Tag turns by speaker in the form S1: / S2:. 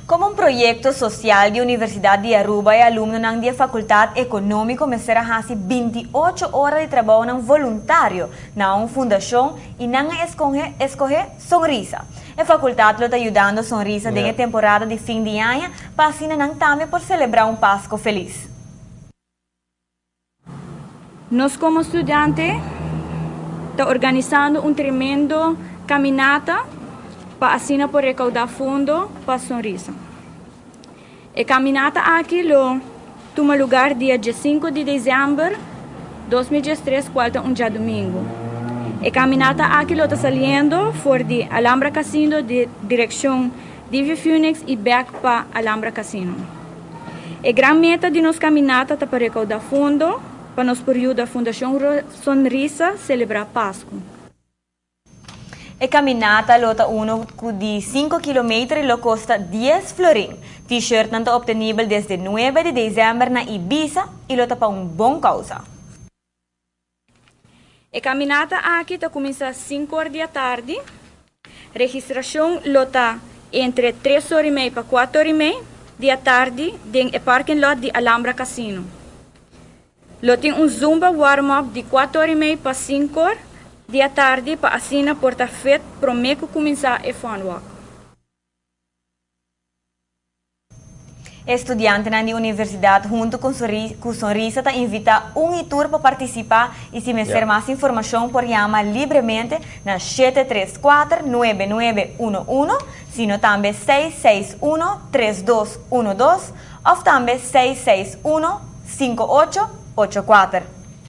S1: Como un proyecto social di Universidad di Aruba e alumnonan di e Facultad Economico mester a haci 28 ora di trabounan voluntario na un fundacion y nan a escoge Sonrisa. E facultad lo ta yudando Sonrisa den e temporada di fin di aña pa asina nan tambe por celebra un Pasco feliz.
S2: Nos como studiante ta organisando un tremendo caminata pa asina por recauda fondo pa Sonrisa. E caminata aki lo tuma lugar dia 5 di december 2013, cual ta un diadomingo. E caminata aki lo ta saliendo for di Alhambra Casino di direccion Divi Phoenix y back pa Alhambra Casino. E gran meta di nos caminata ta pa recauda fondo pa nos por yuda Fundacion Sonrisa celebra Pasco.
S1: E caminata lo ta uno di 5 kilometer y lo costa 10 florin. T-shirt ta obtenibel desde 9 di december na Ibiza y lo ta pa un bon causa.
S2: E caminata aki ta cuminsa 5 or di atardi. Registracion lo ta entre 3 or y mey pa 4 or y mey di atardi den e parking lot di Alhambra Casino. Lo tin un Zumba warm-up di 4 or y mey pa 5 or di atardi pa asina por ta fit prome cu cuminsa e fun walk.
S1: Estudiantenan di universidad hunto cu Sonrisa ta invita un y tur pa participa y si mester mas informacion por yama libremente na 734-9911, sino tambe 661-3212 of tambe 661-5884.